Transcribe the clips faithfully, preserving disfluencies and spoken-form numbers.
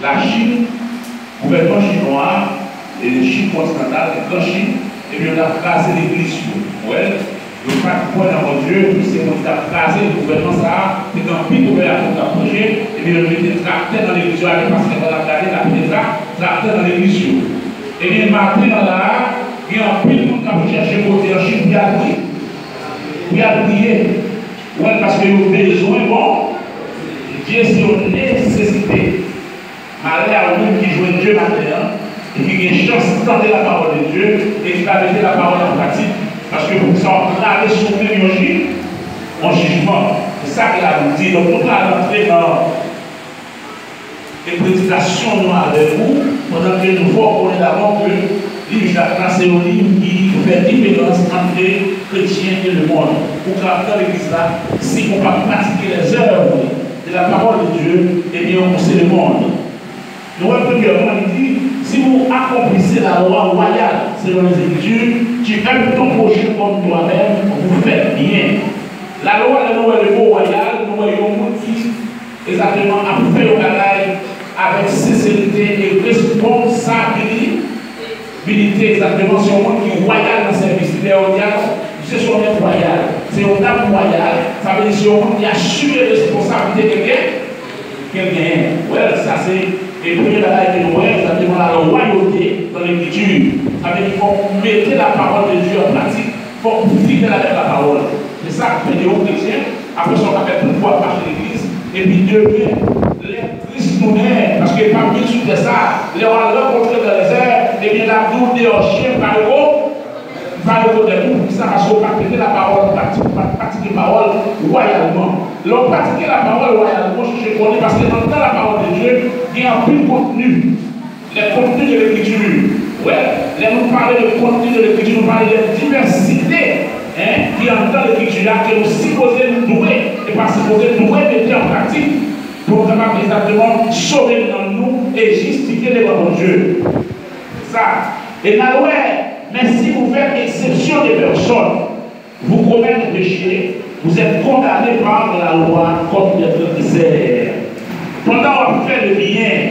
Lachin, gouvènman chinwa a, e Chin kontinantal, Gran Chin, ebyen, yo t ap kraze legliz yo. Ou wè, yo pa t kwè nan Bondye, se moun ki t ap kraze gouvènman sa a, te gen anpil popilasyon ki t ap preche, ebyen, yo mete traktè nan legliz yo, ale pastè k ap gade, l ap mete tra-, traktè nan legliz yo. Ebyen, maten an la a, gen anpil moun k ap chèche kote an Chin pou y al priye. Pou y al priye. Ou wè, paske yo bezwen, bon, Dye se yon nesesite. Malè a ou menm ki jwenn Dye maten an, e ki gen chans tande lapawòl de Dye, e ki pa mete lapawòl an pratik. Paske pou sa w ap rale sou ou menm yon jij, yon jijman. Se sa ke Labib di. Donk, nou pral rantre nan e predikasyon nou avèk ou, pandan ke nou fè w konnen dabò ke liv Jak la se yon liv ki fè diferans ant kretyen e lemonn. Ou ka ap nan legliz la, si ou pa pratike lèzèv de la parole de Dieu, ebyen, ou se lemonn. Nou wè premyèman, li di, si vous accomplissez la loi royale selon les Écritures, tu aimes ton prochain comme toi-même, vous faites bien. Lalwa, lè nou wè le mot royal, nou wè yon moun ki egzakteman ap fè yon bagay avèk senserite e responsabilite. Egzakteman, se yon moun ki wayal nan sèvis li. Lè yo di a, misye se yon nèg wayal, se yon dam wayal, sa vle di se yon moun ki asime responsablite ke l gen, ke l genyen. Wè, sa se, e premye bagay ke nou wè, egzakteman, la lwayote nan Lekriti. Sa vle di fòk ou mete la parole de Dieu en pratique. Fòk ou fidèl avèk lapawòl. Se sa k fè de ou kretyen, apre sa w ka fè tout bwa mache legliz, epi demen, lè Kris tounen, paske l p ap vin sou tè sa a, lè w al rankontre l nan dezè, ebyen, l ap di w deyò chen pa reko, pa rekonèt ou. Poukisa? Paske w pa t mete lapawòl an pratik, ou pa t pratike pawòl wayalman. Lè w pratike lapawòl wayalman, w chèche konnen, paske anndan lapawòl de Dye, gen anpil kontni. Les contenus de l'écriture. Wè, lè nou pale de kontni de lekriti, nou pale de divèsite, en, ki anndan lekriti a, ke nou sipoze, nou dwe, e pa sipoze, dwe mete an pratik pou nou kapab egzakteman sove nanm nou e jistifye devan Bondye. Sa. E n al wè, mais si vous faites exception de personnes, vous commettez un péché, vous êtes condamnés par la loi comme des traîtres. Pandan w ap fè le byen,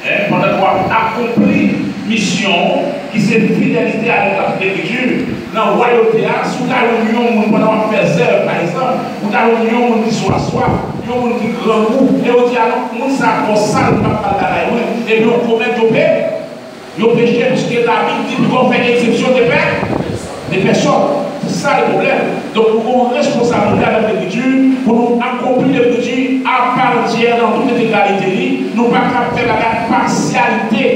en, pandan w ap akonpli misyon w, ki se fidelite avèk Lekriti, nan wayote a, si w ta jwenn yon moun pandan w ap fè zèv, pa egzanp, ou ta jwenn yon moun ki swa swaf, yon moun ki grangou, e w di, "A non, moun sa a twò sal, m p ap ba l bagay mwen," epi w komèt yon pe-, Yo peche, piske Labib di pou w fè eksepsyon de pè-, de pèsòn. Se sa le pwoblèm. Donk, nou gen yon responsablite avèk Lekriti pou nou akonpli Lekriti a pa antyè nan tout entegralite li. Nou pa ka fè bagay pasyalite.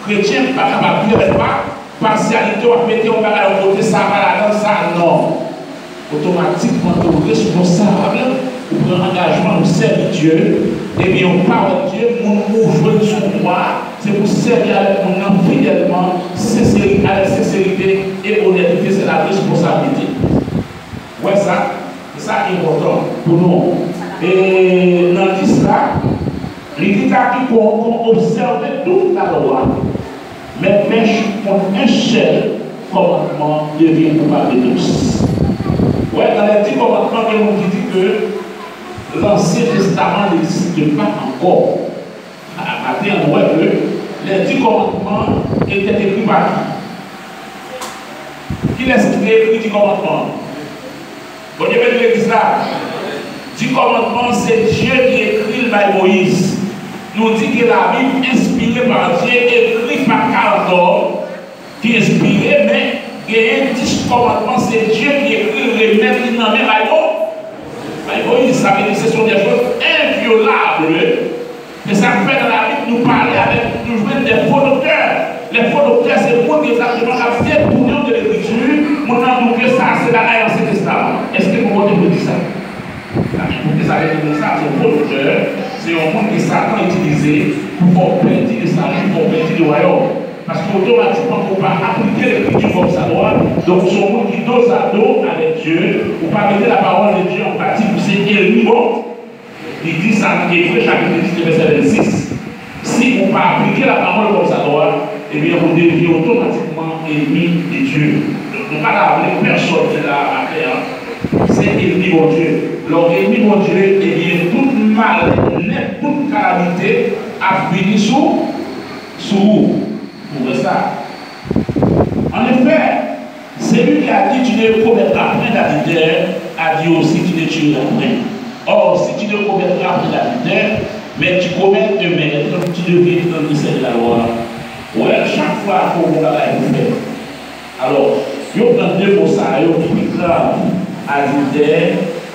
Kretyen pa kapab viv avèk pa-, pasyalite, w ap mete yon bagay yon kote, sa pa ladan, sa non. Otomatikman, ou responsab, ou pran angajman, ou sèvi Dye, ebyen, ou pa wè Dye, moun ou jwenn sou wout ou a, se pou sèvi avèk moun nan fidèlman, senseri-, avèk senserite e onètete, se la responsablite. Ou wè sa? E sa enpòtan pou nou. E nan dis la, li di, car quiconque observe toute la loi, mais pèche contre un seul commandement devient coupable de tous. Wè, nan lè di kòmandman, gen moun ki di ke Lansyen Testaman n'existe pas encore. A, maten an, nou wè ke lè di kòmandman te ekri pa ki? Kilès ki te ekri di kòmandman an? Bondye beni legliz la. Di kòmandman, se Dye ki ekri l bay Moyiz. Nou di ke Labib enspire pa Dye, ekri pa karant òm ki enspire, men genyen dis kòmandman, se Dye ki ekri l, remèt li nan men bay Mo-, bay Moyiz. Sa vle di, ce sont des choses inviolables. Se sa k fè nan Labib, nou pale avèk, nou jwenn de fo doktè. Lè fo doktè, se moun ki egzakteman k ap detounen w de Lekriti, moun nan di w ke sa a se bagay Ansyen Testaman. Èske nou pote pou di sa? Pote sa vle di moun sa a se yon fo doktè, se yon moun ke Satan itilize pou fè w pèdi de sali, pou fè w pèdi de wayòm. Paske otomatikman, ou pa aplike Lekriti kòm sa dwa, donk ou se yon moun ki dozado avèk Dye, ou pa mete la parole de Dieu en pratique, ou se enmi bon. Li di sa nan Ebre chapit dis, vèsè vennsis. Si ou pa aplike lapawòl kòm sa dwa, ebyen, ou devyen otomatikman enmi de Dye. Donk, nou pa ta vle pèsòn ki la a maten an se enmi Bondye. Lè w enmi Bondye, ebyen, tout malè nèt, tout kalamite ap vini sou, sou ou. Ou wè sa? En effet, celui qui a dit, tu ne commettras point d'adultère, a dit aussi, tu ne tueras point. Or, si tu ne commets point d'adultère, mais tu commets un meurtre, tu deviens un adversaire de la loi. Wè, chak fwa ke w gen yon bagay pou fè. Alò, yo pran de mo sa yo ki pi grav, adiltè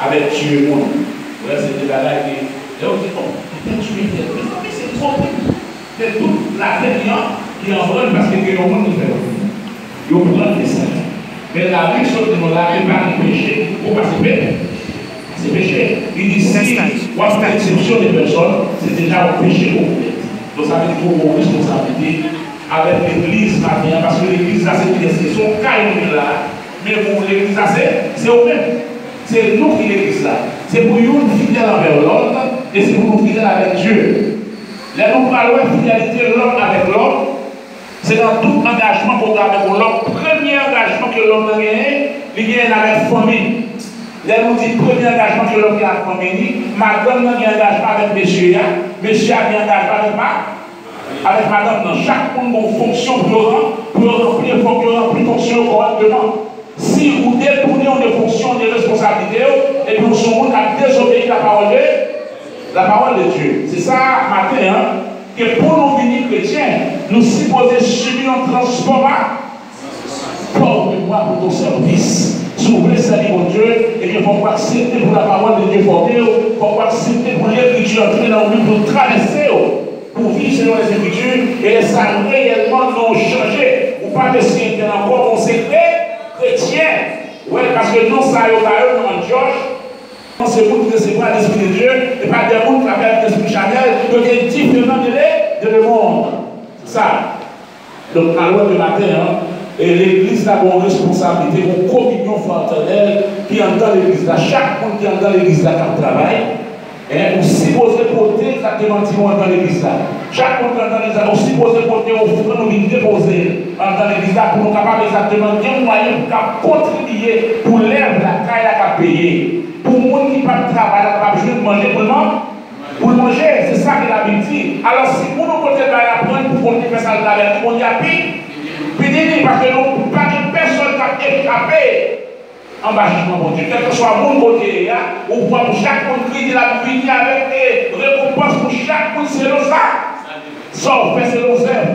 avèk tiye moun. Wè, se de bagay ke, lè yo di, bon, li te tiye tèl. Mezanmi, se twòp. Se tout latè ki an, ki an brann paske gen yon moun ki fè l. Yo pran de sa. Men Labib sot di nou la, e pa gen peche ki pi gwo pase pe-, pase peche. Li di, si w ap fè eksepsyon de pèsòn, se deja yon peche ke w komèt. Donk, sa vle di ke w gen yon responsablite avèk legliz maten an, paske legliz la, se kilès li ye? Se yon kay nou ye la. Men pou legliz la, se, se ou menm. Se nou ki legliz la. Se pou youn fidèl anvè lòt, e se pou nou fidèl avèk Dye. Lè nou pral wè fidelite lòm avèk lòm, se nan tout angajman ke w gen avèk yon lòm. Premye angajman ke lòm nan genyen, li genyen l avèk fanmi l. Lè nou di premye angajman ke lòm gen ak fanmi li, madanm nan gen angajman avèk mesye a, mesye a gen angajman avèk ma-, avèk madanm nan. Chak moun gen yon fonksyon pou yo ran-, pou yo ranpli, e fòk yo ranpli fonksyon yo kòrèkteman. Si ou detounen w de fonksyon, de responsablite w, epi w se yon moun k ap dezobeyi lapawòl de, lapawòl de Dye. Se sa, maten an, ke pou nou vini kretyen, nou sipoze sibi yon transfòma-, fò ou memwa pou ton sèvis. Si w vle sèvi Bondye, ebyen, fòk ou aksepte pou lapawòl de Dye fòme w, fòk ou aksepte pou Lekriti antre nan ou menm, pou l travèse w, pou w viv selon Lekriti, e lè sa reyèlman non w chanje. Ou pa mesye entèl ankò, men w se kre-, kretyen. Wè, paske non sa yo ba yo nan Antyòch, non se moun ki resevwa Lespri de Dye, e pa de moun k ap viv Lespri Chanèl, yo te diferan de le, de lemonn. Se sa. Donk, al wè ke maten an, e legliz la gen yon responsablite, gen yon kominyon fratènèl ki anndan legliz la. Chak moun ki anndan legliz la k ap travay, en, ou sipoze pote egzakteman timoun anndan legliz la. Chak moun ki anndan legliz la, ou sipoze pote ofrann ou vin depoze anndan legliz la pou nou kapab egzakteman gen mwayen pou n ka kontribiye pou lèv lakay la k ap peye. Pou moun ki p ap travay la kapab jwenn manje pou l man-, pou l manje, se sa ke Labib di. Alò, si moun ou pote l bay la pran l pou kont li fè sa l vle avè l, Bondye ap pi-, pini li, paske nou pa gen pèsòn k ap echape anba jijman Bondye. Kèlkeswa moun kote ye a, ou pran pou chak moun ki di l ap vini avèk, e, rekonpans pou chak moun selon sa. Sa w fè selon zèv.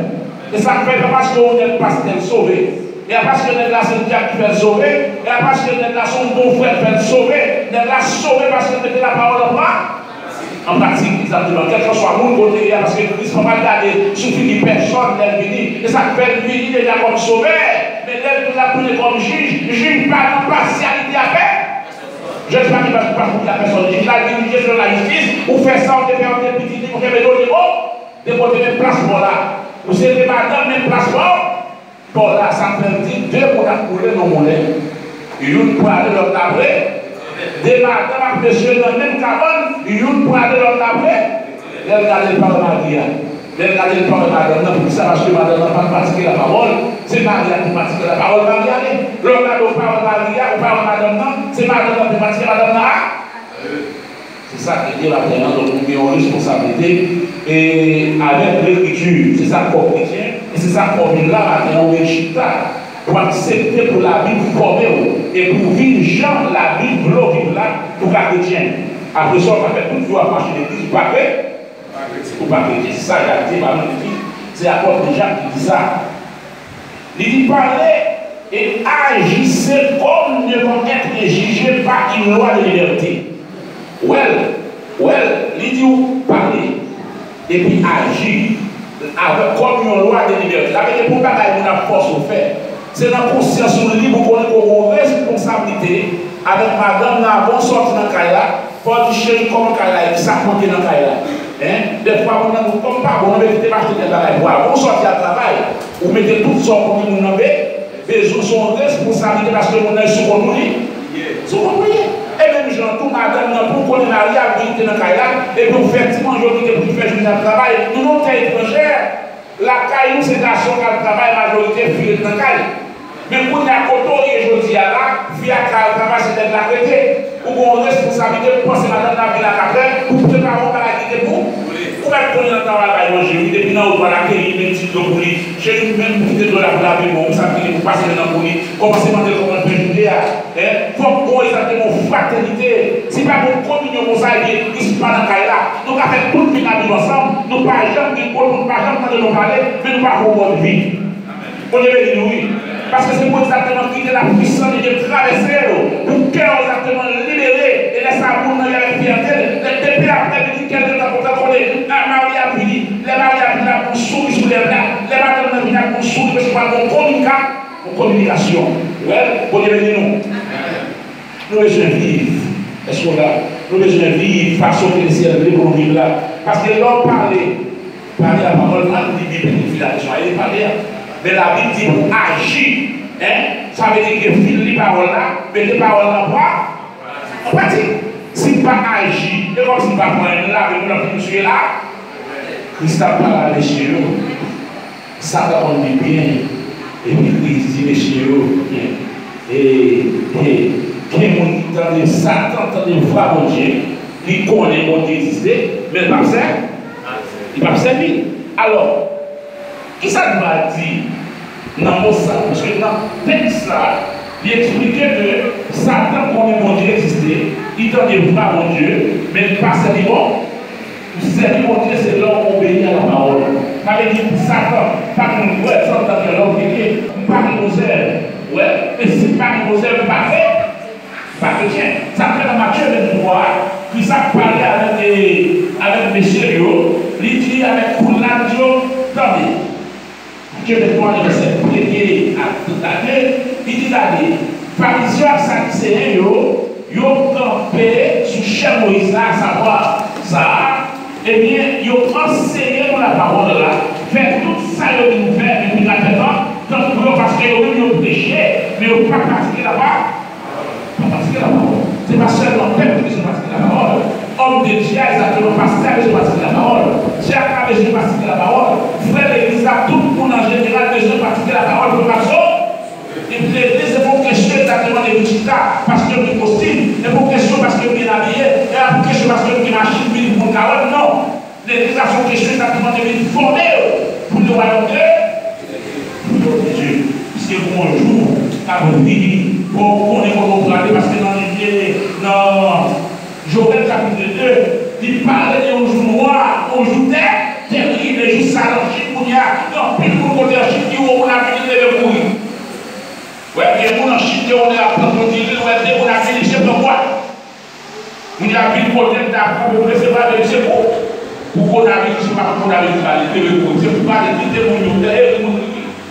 E sa k fè, e pa paske yon nèg pastè l sove. E pa paske nèg la se dyab ki fè l sove. E pa paske nèg la se yon bon frè k fè l sove. Nèg la sove paske l mete lapawòl an pra-, an pratik. Egzakteman. Kèlkeswa moun kote ye a, paske Kris pa pral gade sou figi pèsòn lè l vini. E sa k fè l vini deja kòm sovè. Men lè l vini, l ap tounen kòm jij. Jij pa nan pasyalite a pè-, jij pa gen pa-, pa-, pou pèsòn. Jij la vini jije selon lajistis. Ou fè sa, ou te fè, ou te pitimi, ou kenbe do, ou te bon. Depi w te met plas pa w la, ou se de madanm, men plas pa w, pa w la, sa k fè l di, de moun ap koule nan moulen. Youn prale, lòt la pre-, de madanm ak mesye nan menm kabann, youn prale, lòt la pre-, lè l gade l pa wè mari a. Lè l gade l pa wè madanm nan, poukisa? Paske madanm nan pa t pratike lapawòl, se mari a ki pratike lapawòl, mari a ale. Lè w gade w pa wè mari a, ou pa wè madanm nan, se madanm nan ki pratike, madanm nan a. Se sa k rete maten an, donk nou gen yon responsablite, e, avèk Lekriti, se sa k fè w kretyen, e se sa k fè w vin la maten an, ou vin chita, pou aksepte pou Labib fòme w, e pou w viv jan Labib vle w viv la, pou w ka kretyen. Apre sa, w ka fè tout vi w ap mache legliz, ou pa kre-, ou pa kretyen. Se sa Jak di, pa nou di, se apòt Jak ki di sa. Li di, parlez et agissez comme devant être jugés par une loi de liberté. Wè l, wè l, li di w pale, epi aji avèk kòm yon lwa de libète. Sa vle di pou bagay moun ap fòse w fè, se nan konsyans ou lib ou konnen ke w gen yon responsablite avèk madanm nan avan w sòti nan kay la. Fò w di, cheri, kòman kay la ye? Kisa k manke nan kay la? Hein? Dèfwa moun nan di w, kòm pa bon, non, men kite m achte tèl bagay pou ou. Avan w sòti al travay, ou mete tout sa w konnen moun nan be-, bezwen, se yon responsablite paske moun nan sou kont ou li, sou kont ou li ye. E menm jan tou, madanm nan, pou w konnen mari a ap vin te nan kay la, epi w fè ti manje w kite pou li fè jounen ap travay, nou nan yon tè etranjè, lakay nou se gason k al travay, majorite fi ret nan kay. Men kounye a, kote w ye jodi a la, fi a ka al travay, se nèg la k rete. Ou gen yon responsablite pou panse madanm nan ap vin a katrè, pou prepare yon bagay ki te pou ou. Ou mèt konnen nan travay bay manje, wi, depi nan wout w al akeyi, men ti dlo pou li. Cheri, m menm kite dlo la pou lave men w, m sa ki pou pase men nan pou li. Kòmanse mande l kòman l fè jounen a. Fòk gen egzakteman yon fratènite. Si pa gen yon kominyon konsa, ebyen, Kris pa nan kay la. Nou ka fè tout vi n ap viv ansanm, nou pa janm gen kont, nou pa janm tande nou pale, men nou pa fè yon bòn vi. Bondye beni nou, wi. Paske se pou egzakteman kite lapwisans de Dye travèse yo, pou kè yo egzakteman libere, e lè sa a, moun nan vin avèk fyète l, lè depi aprè midi, kè l gentan kontan konnen, a, mari ap vini, lè mari ap vini, l ap gon souri sou lèv la, lè madanm nan vini, l ap gon souri, paske pral gon kominika-, gon kominikasyon. Wè, Bondye beni nou. Nou bezwen viv. Èske w la? Nou bezwen viv fason ke Lesenyè vle pou nou viv la. Paske lè w pale, pale lapawòl, pa di Bib, epi Filadèfya, e pale a. Men Labib di pou aji, en, sa vle di ke fin li pawòl la, mete pawòl la an pra-, an pratik. Si n pa aji, e kòmsi n pa pran yon lave moun nan fin sou la, Kris ap pale a mesye yo. Satan konn Bib byen, epi Kris di mesye yo, e, e, gen moun ki tande Satan, tande vwa Bondye, li konnen Bondye egziste, men l p ap sè-, li p ap sèvi l. Alò, kisa nou pral di nan mo sa? Paske nan tèks sa, li eksplike ke Satan konnen Bondye egziste, li tande vwa Bondye, men li pa sèvi Bon-, Pou sèvi Bondye, se lè w obeyi a lapawòl. Sa vle di, Satan pa konn kwè, Satan gen lòt veke. M pa gen kozè. Wè, e si m pa gen kozè, m pa kre-, m pa kretyen. Sa k fè nan Matye venntwa a, Kris ap pale avèk, e, avèk mesye yo, li di avèk foul la, li di yo, tande. Matye venntwa, vèsè premye a trannde, li di, gade, Farizyen ak Sadiseyen yo, yo kanpe sou chè Moyiz la, asavwa sa a, ebyen, yo anseye nou lapawòl la, fè tout sa yo di nou fè, men Pilat fè tan, tankou yo, paske yo menm yo preche, men yo pa pratike lapa-, Pa pratike lapawòl. Se pa sèlman pèp ki bezwen pratike lapawòl. Òm de Dye a, egzakteman, pastè a bezwen pratike lapawòl. Dyak la bezwen pratike lapawòl. Frè legliz la, tout moun an jeneral bezwen pratike lapawòl pou yo ka sove. Epi legliz, se pa yon kesyon egzakteman de vin chita paske m gen kostim, se pa yon kesyon paske m byen abiye, se pa yon kesyon paske m gen machin, vin pou moun ka wè m, non. Legliz la se yon kesyon egzakteman de vin fòme yo pou le wayòm de, pou le wayòm de Dye. Piske gon jou k ap vini, fò w konnen kote w prale, paske nan Bib, nan Jowèl chapit de, li pale de yon jou nwa, yon jou tè-, terib, e jou sa l an Chin kounye a, gen anpil moun kote an Chin ki wè moun ap vini, leve kouri. Wè, gen moun an Chin, gen yon lè ap pran pwodui, li wè de moun ap vini, misye pran bwa. Moun y ap vin kote m t ap kanpe, mwen se pa de misye pou, pou konaviris, ou pa konn konaviris la, li te reponn. Se pou pale, kite moun yo, e moun,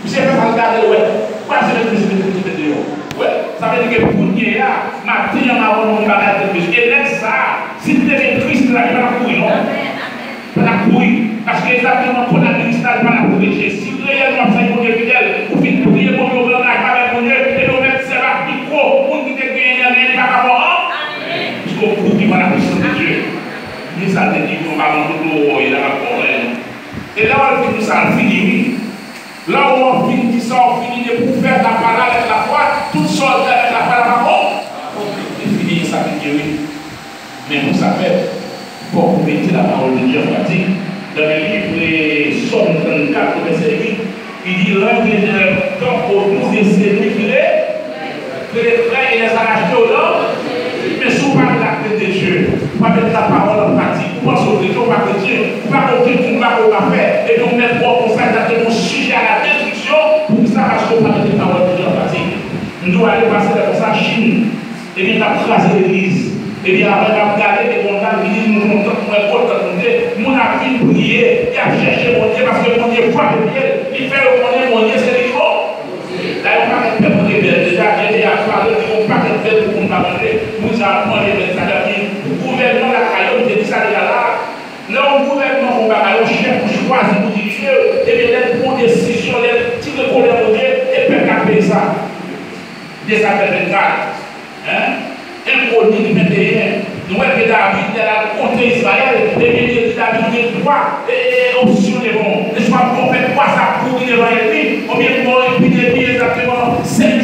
misye fè sa l gade l wè. Ou pa se mete misye, mete misye deyò. Wè, sa vle di ke kounye a, maten an, m ap wè yon bagay tèt mesye. E nèg sa a, si l te gen Kris nan lavi, li pa t ap kouri, non. Pa t ap kouri. Paske egzakteman, konaviris la, li pa t ap preche. Si reyèlman w ap sèvi Bondye fidèl, ou fin priye Bondye, ou gen angajman avèk Bondye, epi w mèt sèvi ak mikwo, moun ki te genyen an, li pa ka fè w anyen. Piske w kouvri pa la pwisans de Dye. Men sa l te di, yon balon dodo, w ap pran anyen. E lè w al fin di sa, l fini, wi. Lè w fin di sa, w fini, depi w fè lapa la avèk lafwa, tout sa w di avèk lafwa la pa bon. Li fini, sa vin geri. Men pou sa fèt, fòk ou mete lapawòl de Dye an pratik. Nan liv Sòm trannkat, vèsè uit, li di, L'un des lèvres tend aux doux et séduit les, que les prêts et les arrachés aux dents. Men si w pa mete la crainte de Dieu, ou pa mete lapawòl an pratik, ou panse w kretyen, ou pa kretyen, ou pa gen okenn konba ke w ka fè, epi w mèt wè w konsa, sa te yon sijè a la destriksyon, poukisa? Paske w pa mete pawòl de Dye an pratik. M di w, ale pase lè konsa, Chin. Ebyen, t ap kraze legliz. Ebyen, apre, n ap gade, te gen yon dam ki di, nou kontan, mwen kontan, nou te, moun ap vin priye, y ap chèche Bondye, paske Bondye frape pye l, li fè yo konnen Bondye se li ki bon. La, yon pakèt pèp rebèl, deja, deja, y ap pale, di yon pakèt bèl pou moun pa manje, moun sa ap manje bèl sa, epi, pou gouvènman lakay yo, m te di sa deja la, lè yon gouvènman fè yon bagay, yon chèf ou chwazi pou dirije yo, ebyen, lè l pran yon desizyon, lè l tire kolè Bondye, e pèp la k peye sa. Dezafè vennkat. Hein? En Kwonik venteyen, nou wè ke David, lè l al kontre Izrayèl, ebyen, Dye di David, ou gen twa, e, e, opsyon devan w. Eswa w ap fè twa sa kouri devan ènmi, oubyen w ap pran epidemi, egzakteman, senk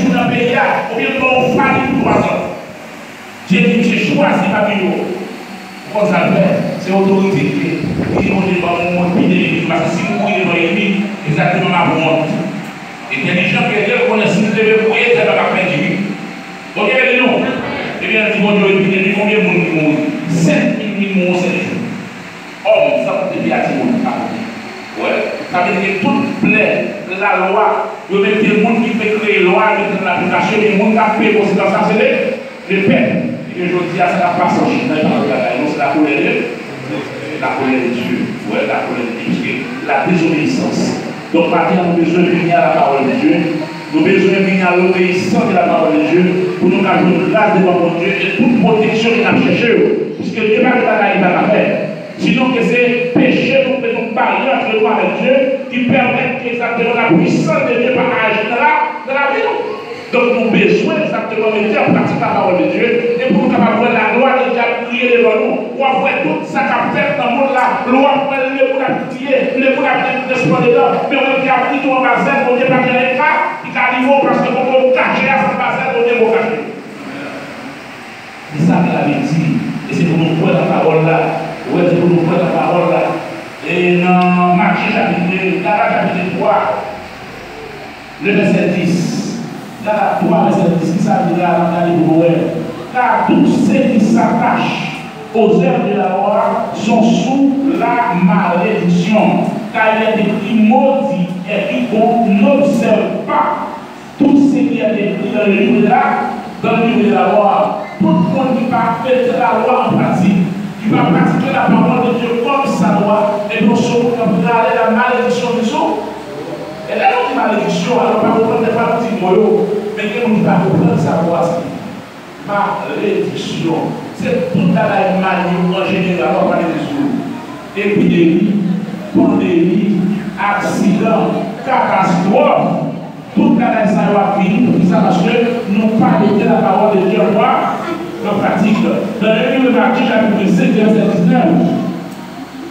Dye di, Dye chwazi pami yo. Ou konn sa l fè? Se otorite l ye. Li di, Bondye ban mwen, mwen pi de Elim. Paske si m mouri devan Elim, egzakteman m ap wont. Entèlijan Pyè ye, l konnen si l leve pou Etènèl, l ap pèdi, wi. Bondye beni nou. Ebyen, l di Bondye, epi depi konbyen moun ki mouri? Senk mil moun mouri an sèl jou. Òm, san konte fi a timoun, pa konte. Wè, sa vle di ke tout plè lalwa, yo mete moun ki te kreye lwa, yo mete l nan aplikasyon, men moun k ap peye konsekans la, se le, le pèp. E ke jodi a, sa k ap pase an Chin nan, e pa lòt bagay, non, se la colère de, la colère de Dieu. Wè, la colère de Dieu, piske la désobéissance. Donk, maten an, nou bezwen vini a la parole de Dieu. Nou bezwen vini a l'obéissance de la parole de Dieu pou nou ka jwenn gras devan Bondye e tout pwoteksyon ke n ap chèche yo. Piske Dye pa gen bagay li pa ka fè. Sinon ke se peche nou k mete yon baryè antre nou avèk Dye, ki pèmèt ke egzakteman la puissance de Dieu pa aji nan la, nan lavi nou. Donk nou bezwen egzakteman mete an pratik la parole de Dieu, e pou nou kapab wè la gloire de Dieu ap briye devan nou. W ap wè tout sa k ap fèt nan mond la, lè w ap wè lemonn ap kriye, lemonn ap gen tretman dedan, men w menm ki abrite w anba zèl Bondye, pa gen anyen ka, ki ka rive w, paske kote w kache a, se anba zèl Bondye pou w kache. Se sa ke Labib di. E se pou nou kwè nan pawòl la. Ou wè, se pou nou kwè nan pawòl la. E nan Mache chapit, Gala chapit twa, le vèsè dis. Gala twa, vèsè dis, ki sa l di la, n ap gade pou nou wè. Car tous ceux qui s'attachent aux œuvres de la loi sont sous la malédiction. Car il est écrit, maudit est quiconque n'observe pas tout ce qui est écrit dans le livre de la, dans le livre de la loi. Tout moun ki pa mete lalwa an pratik, ki pa pratike la parole de Dieu comme ça doit, ebyen, se yon moun k ap rale la malediksyon ki sou. E lè nou di malediksyon, alò, pa konprann, dèfwa nou di mo yo, men gen moun ki pa konprann sa mo a siyifi. Malediksyon. Se tout bagay mal yo an jeneral w ap pale de sou yo. Epidemi, pandemi, aksidan, katastwòf. Tout bagay sa yo ap vini. Poukisa? Paske nou pa mete la parole de Dieu an kwa, an pratik. Dans le livre de Matthieu, chapitre cinq, verset dix-neuf,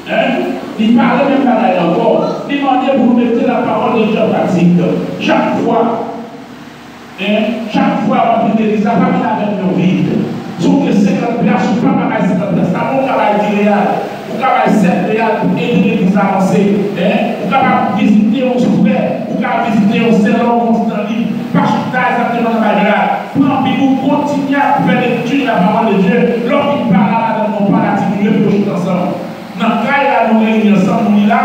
hein? Li pale menm bagay la ankò. Li mande pou nou mete la parole de Dieu an pratik. Chak fwa, hein, chak fwa w ap vin legliz la, pa vin avèk men vid. Si w gen senkant plas, ou pa bay senkant plas la, men ou ka bay di reyal, ou ka bay sèt reyal pou ede legliz la avanse. Hein? Ou kapab vizite yon frè, ou ka vizite yon sè lè w gen yon ti tan lib. Pa chita egzakteman nan bay reyal. Pran Bib ou, kontinye ap fè lekti la parole de Dieu. Lè w fin pale a madanm nan, pale a timoun yo, epi yo chita ansanm. Nan kay la, nou reyini ansanm, nou li la,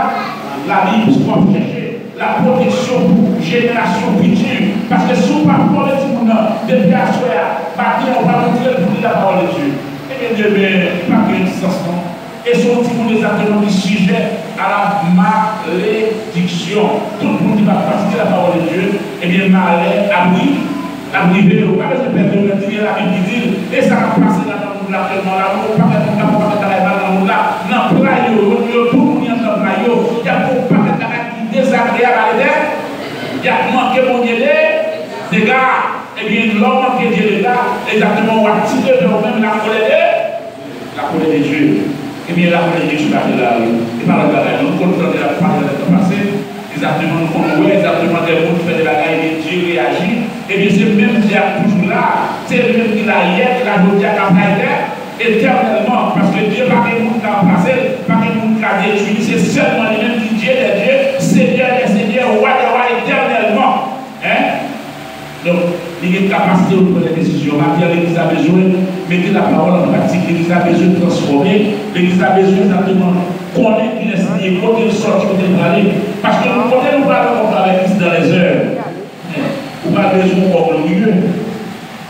Labib, piske w ap chèche la pwoteksyon pou jenerasyon fiti. Paske si w pa fòme timoun nan depi aswè a, maten an, ou pa montre l pou li la parole de Dieu, ebyen, demen, li pa gen sans non. E se yon timoun egzakteman ki sijè a la malediksyon. Tout moun ki pa pratike la parole de Dieu, ebyen, malè ap ri-, ap rive yo. Pa bezwen pè de mèt, gen Labib ki di l. E sa k ap pase la nan mond la aktyèlman la, ou pakèt moun k ap fè pakèt bagay mal nan mond la, nan play yo, yo, yo tou moun anndan play yo, y ap fè yon pakèt bagay ki dezagreyab a Letè-, y ap manke Bondye de, dega. Ebyen, lè w manke Dye dega, egzakteman, w ap tire vè ou menm la colère de, la colère de Dieu. Ebyen, la colère de Dieu sou latè la, wi. E pa lòt bagay, non. Nou konn tande l ap pale nan tan pase. Egzakteman, nou konn wè egzakteman de moun ki fè de bagay, ebyen, Dye reyaji. Ebyen, se menm Dye a k toujou la. Se li menm ki la yè, ki la jodi a, k ap la etè-, etènèlman. Paske Dye pa gen moun k ap ranplase l, pa gen moun k ap detwi li. Se sèlman li menm ki Dye dè dye, Senyè dè senyè, Wa dè wa, etènèlman. Hein? Donk, li gen kapasite pou l pran de desizyon. Maten an, legliz la bezwen mete lapawòl an pratik. Legliz la bezwen transfòme. Legliz la bezwen egzakteman konnen kilès li ye, kote l sòti, kote l prale. Paske nou, kote nou prale ankò avèk Kris dans les airs. Hein? Ou pral bezwen yon kò gloriye.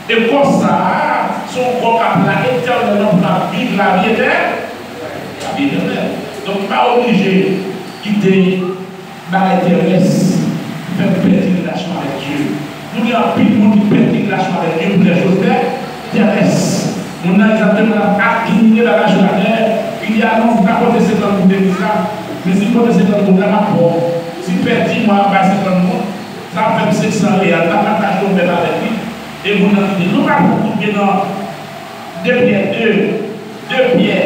E kò sa a, se yon kò k ap la etènèlman pou n ap viv lavi etè-, lavi etènèl. Donk, pa oblije kite bagay terès fè n pèdi relasyon avèk Dye. Nou gen anpil moun ki pèdi relasyon avèk Dye pou lè chòz tè-, terès. Moun nan egzakteman ap akimile bagay sou latè, li di, "A non, m pa pote senkant goud legliz la, men si m pote senkant goud la, m ap pòv. Si m pèdi, mwen ap bay senkant goud, sa ap fè m senk san reyal, m ap achte yon bèf avèk li." E moun nan kite. Nou pa pou koute nan de Pyè de, de Pyè,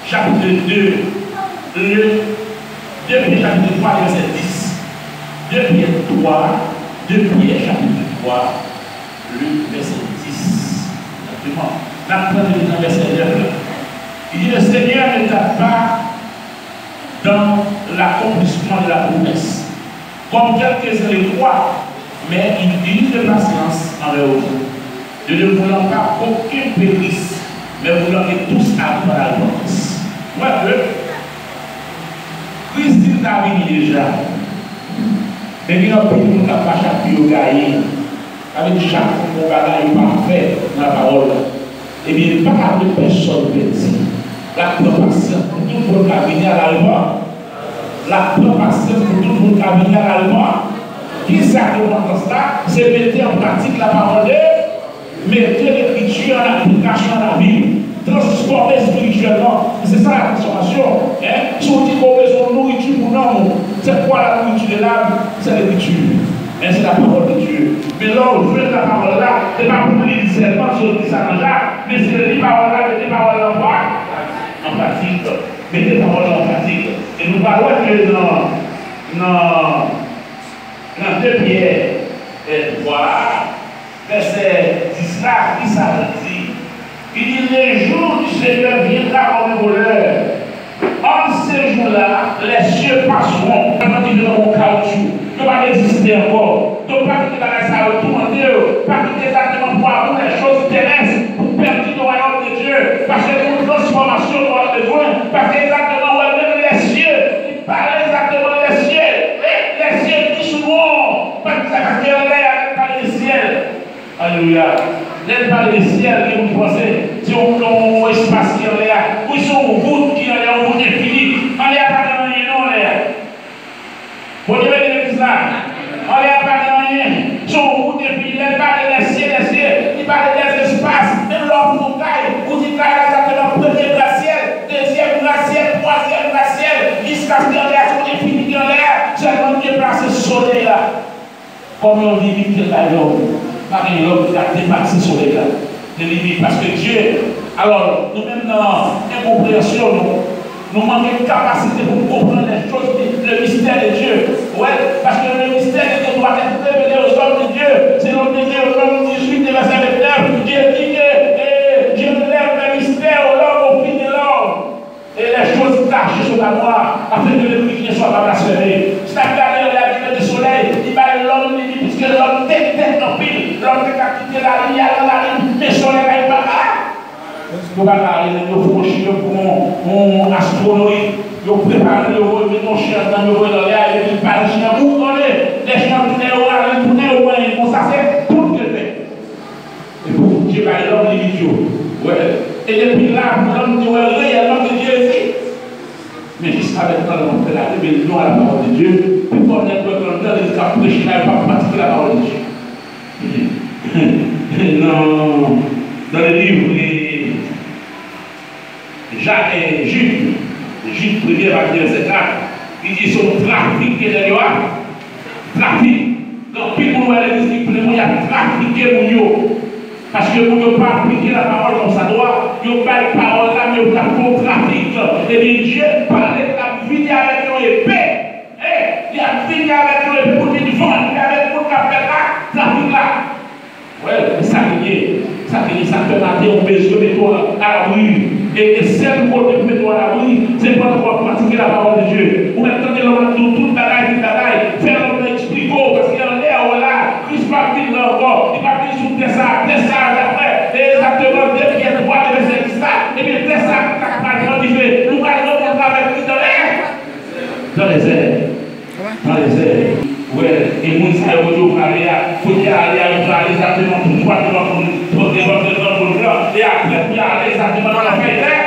chapitre deux, le, de Pyè, chapitre trois, le verset dix. De Pyè twa, de Pyè, chapitre trois, le verset dix. N ap pran li nan vèsè nèf la. Li di, Le Seigneur ne tarde pas dans l'accomplissement de la promesse, comme quelques-uns le croient, mais il use de patience envers vous, ne voulant pas qu'aucun périsse, mais voulant que tous arrivent à la repentance. Ou wè ke Kris di l ta vini deja. Men gen anpil moun k ap mache ak pye yo gaye. Sa vle di chak moun gen yon bagay yo pa fè nan lapawòl la. Ebyen, li pa ka vle pèsòn pèdi. L ap pran pasyans pou tout moun ka vini a la repan. L ap pran pasyans pou tout moun ka vini a la repan. Kisa repantans la? Se mete an pratik lapawòl de Mete lekriti an aplikasyon nan lavi w. Transfòme espirityèlman. Se sa la transfòmasyon. Hein? Si w di ke w bezwen nouriti pou nanm ou, c'est quoi la nourriture de l'âme? C'est l'écriture. Hein, c'est la parole de Dieu. Men lè w jwenn lapawòl la, se pa pou w li l sèlman, se w li sa nan ja, men se li pawòl la, mete pawòl la an pra-, an pratik. Mete pawòl la an pratik. E nou pral wè ke nan, nan, nan de Pyè, eh, twa a, vèsè dis la, ki sa l di? Li di, Le jour du Seigneur viendra comme un voleur. En ce jour-là, les cieux passeront. Mwen di nou yon kawotchou. Yo pa egziste ankò. Donk, pa kite bagay sa yo toumante w. Pa kite egzakteman pwa pou les choses terrestres pou pèdi nan wayòm de Dye. Paske gen yon transfòmasyon nou ap bezwen. Paske egzakteman, w wè, menm les cieux, li pale egzakteman les cieux. Les cieux ki sou nou an. Pa kite sa, paske anlè a, lè l pale de syèl. Alelouya. Lè l pale de syèl, gen moun ki panse se yon, yon espas ki anlè a. Wi, se yon vout ki anlè, yon vout enfini. Anlè a pa gen anyen non, anlè a. Bondye beni legliz la. Anlè a pa gen anyen. Se yon vout enfini. Lè l pale de syèl, de syèl, li pale de espas. Menm lè w ap fè yon kay, ou di kay la egzakteman premye grasyèl, dezyèm grasyèl, twazyèm grasyèl, jiskaske anlè a se yon enfini ki anlè a. Sèlman nou deplase solèy la. Kòm yon limit ke l bay lòm. Pa gen lòm ki ka depase solèy la. Gen limit, paske Dye, alò, nou menm nan enkonpreyansyon nou, nou manke kapasite pou n konprann les choses, le mystère de Dieu. Wè, paske le mystère de Dieu doit être révélé aux hommes de Dieu. Selon Deutéronome dix-huit, vèsè vennèf, Dye di ke, eh, je révèle mes mystères aux hommes au fil de l'homme. Et les choses cachées sont à moi, afin que le Christ ne soit pas blasphémé. Si n ap gade nan Labib de solèy, li bay lòm limit, piske lòm te tèt anpil, lòm te ka kite lalin, y al nan lalin, men solèy la, yo pa ka. Yo pa ka ale, yo fè yon chimè pou yon, yon astwonoyid, yo prepare l, yo voye met yon chen anndan l, yo voye l anlè a, epi l pale chen an, bouk anlè, lè chen an tounen, yo rale l tounen, yo manyen l, konsa se tout yo fè. Epi Bondye bay lòm limit yo. Wè. E depi la, pou lòm te wè reyèlman ke Dye egziste. Men jiska mentnan, lòm fè la rebelyon a la pawòl de Dye. Pi fò nèg wè grann nan, li ka preche la, yo pa pratike la pawòl de Dye. Nan, dans le livre de Jacques, eh, Jude, Jude premye, vèsè kat, li di se yon trafik ke nèg yo ap trafik. Gen anpil moun wè legliz ki plen moun, y ap trafike moun yo. Paske moun yo pa aplike lapawòl kòmsadwa, yo bay pawòl la, men yo t ap fè yon trafik. Ebyen, Dye pale, l ap vini avèk yon epe. Ey, li ap vini avèk yon epe pou l vin vann avèk moun k ap fè la, trafik la. Wè, e sa ki ye, sa ki ye, sa k fè maten ou bezwen mete w alabri. E, e sèl kote pou mete w alabri, se pandan w ap pratike lapawòl de Dye. Ou mèt tande lòm ap di w tout bagay, tout bagay. Fè lòm nan eksplike w, paske anlè a w la, Kris p ap vin la ankò. Li p ap vin sou tè sa a, tè sa a, daprè, e egzakteman, de Pyè twa, de vèsè dis la, ebyen, tè sa a, ki ta ka pral pran dife, nou pral rankontre avèk li nan lè, nan lèzè. Nan lèzè. Wè, e moun sa yo, kote yo prale a, kote y ale a, yo prale egzakteman pou twa devan twòn, devan, devan twòn gran, e apre pou y ale egzakteman nan lanfè etènèl.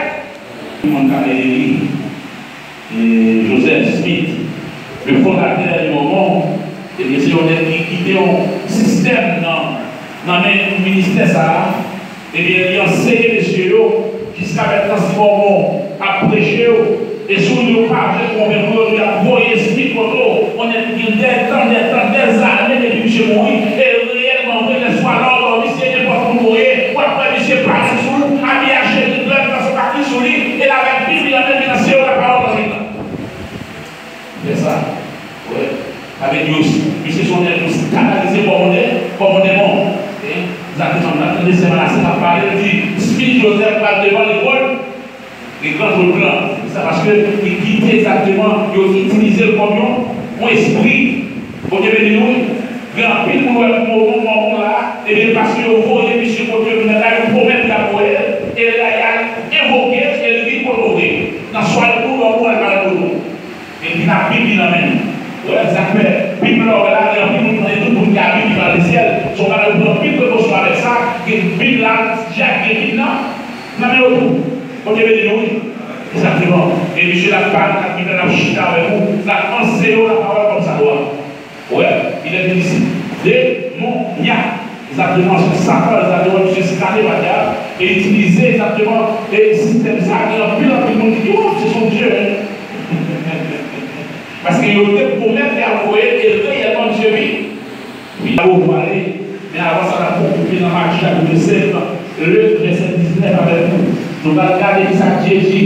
Moun ka rele li, e, Joseph Smith, le fondateur de Mormon, ebyen, se yon nèg ki kite yon sistèm nan, nan men ministè sa a. Ebyen, li anseye mesye yo, jiska mentnan, si Mòmon ap preche yo, e si yo pa vle konvenk yo, y ap voye Smith kote w, yon nèg ki gen dètan, dètan, dèzane depi misye mouri, e reyèlman vre, lè swa lè w dòmi, se nenpòt moun ou ye, w ap wè misye parèt sou ou, abiye ak chemiz blan, ak yon kaki sou li, e l avèk Bib li nan men li, l anseye w lapawòl nan men l. Fè sa. Wè. Sa vle di yo, misye se yon nèg yo skandalize kòm on de-, kòm on demon. E, Egzakteman, m t ap tande sè Manase k ap pale, li di, Smith Joseph pral devan lekòl, lekòl pou l pran. Sa paske li kite egzakteman, yo itilize l kòm yon, yon espri. Bondye beni nou, wi. Gen anpil moun wè moman, moman la, ebyen, paske yo voye misye kote yo, nan kay yo pwomèt y ap voye l, e lè y al envoke l, e l vin kote w vre. Nan swa l pou w, lòt ou al parèt kote w. Epi n ap Bib li nan men nou. Ou wè, sa k fè, Bib la, ou wè la, gen anpil moun tande tout moun ki ak Bib li pral nan syèl. Se yon bagay pou pran anpil prekosyon avèk sa, gen Bib la, Jacques gen Bib nan, nan men yo tou. Bondye beni nou, wi. Egzakteman. E misye l ap pale, l ap Bib la, l ap chita avèk ou, l ap anseye w lapawòl kòmsadwa. Ou wè, il est disciple de mon Satan. Egzakteman, se Satan, egzakteman, misye eskale pa dyab, e itilize egzakteman, e sistèm sa, gen anpil, anpil moun ki di, o, se son Dye, wi. Paske yo te pwomèt y ap voye l, e reyèlman, misye vin. Vin la, ou ale, men avan sa, n ap fè yon koupe nan Matye chapit senk, le vèsè diznèf avèk nou. Nou pral gade ki sa Dye di,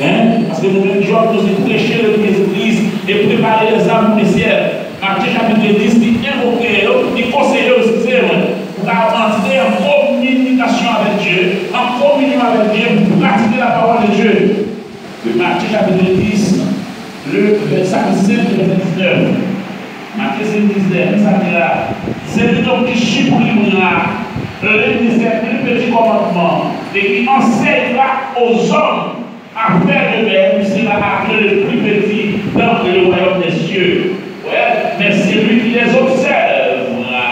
en? Paske nou menm, djòb nou, se preche le bien de Christ et préparer les âmes pour le ciel. Matye chapit dis, li envoke yo, li konseye yo, eskize mwen, pou ka antre an kominikasyon avèk Dye, an kominyon avèk Dye, pou pratike lapawòl de Dye. Matye chapit dis, le vèsè senk, vèsè diznèf. Matye senk diznèf, sa di la, celui donc qui supprime l'un de ces plus petits commandements et qui enseignera aux hommes à faire de même sera appelé le plus petit dans le royaume des cieux. Ouais, mais celui qui les observera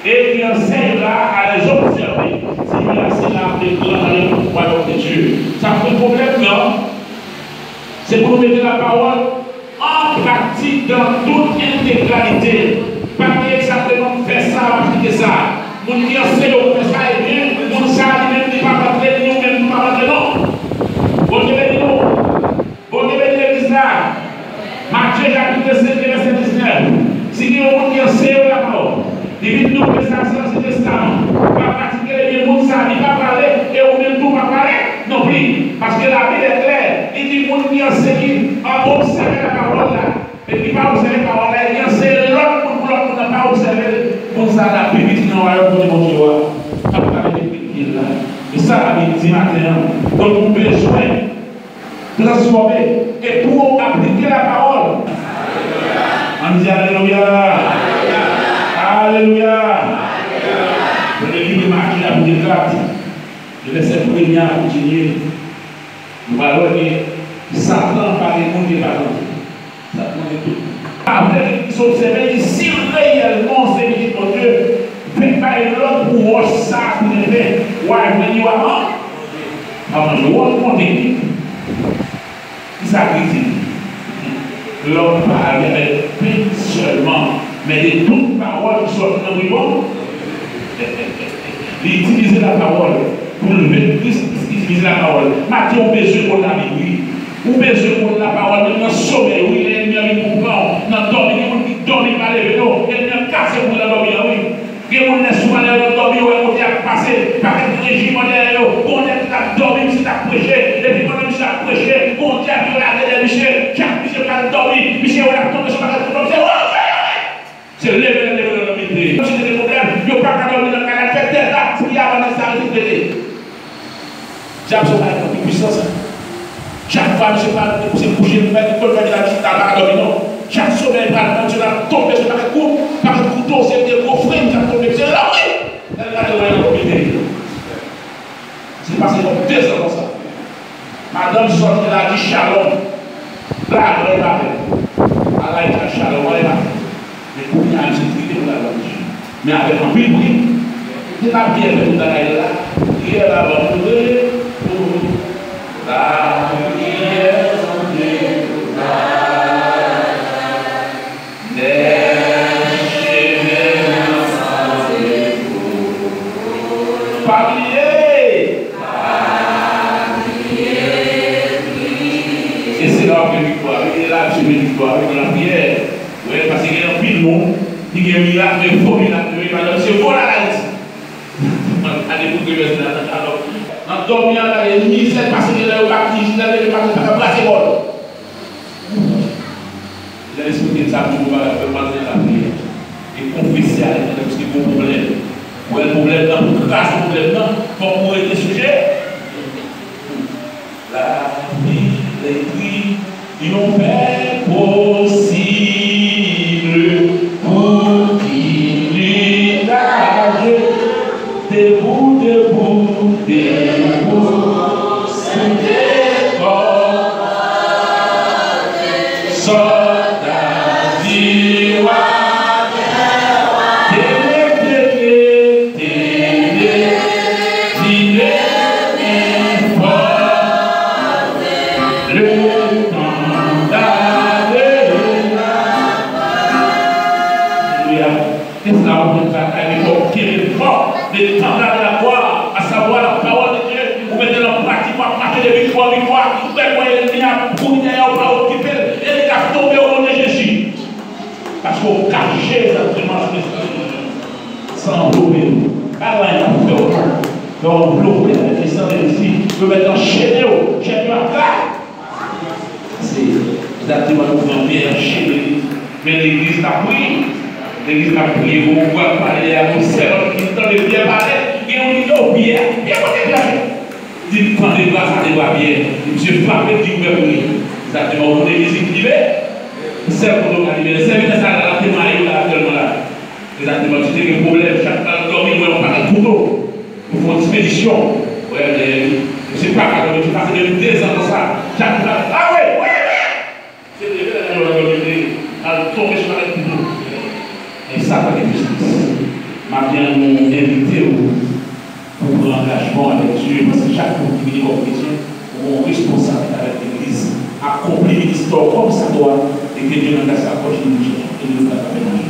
et qui enseignera à les observer, celui-là sera le grand dans le royaume de Dieu. Sa fè pwoblèm nan, se pou nou mete lapawòl an pratik dans toute intégralité. Pa gen egzakteman m fè sa, m aplike sa. Moun ki anseye w fè sa, ebyen, moun sa a li menm li p ap antre, ni ou menm nou p ap antre non. Bondye beni nou. Bondye beni legliz la. Matye chapit senk, vèsè diznèf. Si gen yon moun ki anseye w lapawòl, li vin twouve sa se Ansyen Testaman, pa pratike l, ebyen, moun sa a, li pa prale, e ou menm tou pa prale nonplis. Paske Labib è klè, li di moun ki anseye, ki obsève lapawòl la, e ki pa obsève pawòl la, e ki anseye lòt moun pou lòt moun nan pa obsève l, moun sa a ap pi piti nan wayòm kote Bondye yo a. Sa pa ka mete pye l la. E sa Labib di maten an. Donk, ou bezwen transfòme e pou w aplike lapawòl. Ann di alelouya. Alelouya. Premye Matye chapit kat, vèsè premye a kontinye. Nou pral wè ke Satan pa gen moun ki pa tante. Sa mande tout. Avèk ki obsève li, si reyèlman se pitit Bondye, vin bay lòd pou wòch sa a tounen pen. Why, when you are hungry, pa manje, wòch monte. Ki sa ki di? Lòm pa ale avèk pen sèlman, men de tout pawòl ki sòti nan bouch Bondye. Li itilize lapawòl pou leve Kris, li itilize lapawòl. Matye, ou bezwen konn Labib, wi. Ou bezwen konn lapawòl, menm nan somèy, wi, lè ènmi an vin pou pran w. Nan dòmi, gen moun ki dòmi, pa leve, non. Ènmi an kase kou nan dòmi an, wi. Gen moun lè souvan lè yo nan dòmi, yo wè kote y ap pase, pakèt rejiman dèyè yo. Gon nèg ki t ap dòmi, misye t ap preche. Epi pandan misye ap preche, gon dyab yo lage dèyè misye. Chak misye pral dòmi, misye wè l ap tonbe sou pakèt kou, misye, "Woy, woy, woy!" Se leve l, leve l, leve l, mete. Kòmsi te gen pwoblèm, yo pa ka dòmi nan kay la, fè tèt la, pou y ap ann sa yo te plede. Dyab se yon bagay ki anpil pwisans. Chak fwa misye pral, misye kouche, li fè, li konn fè, li pa ka dòmi non. Chak somèy pral pran, misye ap tonbe sou pakèt kou, pakèt kouto, se de gwo frenn k ap tonbe, misye la, wi! Lè l gade, wè, l ap mete. Se pase kòm dezan konsa. Madanm sòti la di, "Shalom." Lave l avè l. Ala etan shalom an e pa fèt. Men kounye a, misye trete pou l al ban misye. Men avèk anpil pri. Se pa priyè fè tout bagay la. Priyè la ban nou, wi. Lapriyè ban nou tout bagay. Pa bliye! E se la w gen viktwa, wi. E la w gen viktwa, wi, nan lapriyè. Wi, paske gen anpil moun ki gen mirak, men fo mirak yo ye. Pa egzanp, se vola Ayiti. Gade pou ke mèsi la nan kalòt. Nan dòmi an, gade mizè, paske gen lè yo pa ki leve, pa ka brase bòl. Lè Lespri de Dye ap di w bagay, fè w antre nan lapriyè. E konfese a Letènèl, piske gon pwoblèm. Ou wè pwoblèm nan, pou kraze pwoblèm nan, fòk ou rete sou je. Lavi, lespri, yon pè posib pou ki li raje. Debout, debout, debout, sou de kò. Sòt a di wa, tele, tele, tele, tele, fò. Le tan dale. Alelouya. E sa w ap fè batay li fò, kenbe l fò. Le tan dale la gloire, à savoir la parole de Dieu, ou mete l an pratik, w ap mache de viktwa an viktwa, ou fè kwè ènmi a kouri dèyè w, pa okipe l, ènmi a tonbe o non de Jezi. Paske w kache egzakteman sou Lespri de Dye. San anvlope w. Pa gen anyen k ap fè w mal. Lè w anvlope avèk le san de Jezi, yo mèt anchene w. Chèn yo ap ka. Se egzakteman pou pran pyè anchene li. Men legliz k ap priye. Legliz k ap priye, gon gwo gwo ap pale, y a gon sèl òm ki tande pyè pale. Gen yon lide w pyè. Pyè kote pyè. Di m tande bra sa, de bra pyè. Misye frape, di ouvè pou li. Egzakteman, ou konnen mizik li ye. Sèl kote w ka libere. Sèvitè sa la, l ap temwaye w la aktyèlman la. Egzakteman, misye te gen pwoblèm, chak pral dòmi, l wè yon pakèt kouto. Yo fè yon ekspedisyon. Wè, men, misye pa ka dòmi, misye pase menm dezan konsa. Chak jou, a wi, wi, wi! Se leve lè nan lòt lòt leve, al tonbe sou avèk pito. E sa pa gen jistis. M ap di an nou envite w pou pran angajman avèk Dye, paske chak moun ki vini kòm kretyen, ou gen yon responsablite avèk legliz. Akonpli ministè w kòm sa dwa, e ke Dye nan gras la pwòch li, nou chèche, e nou pral fè manje.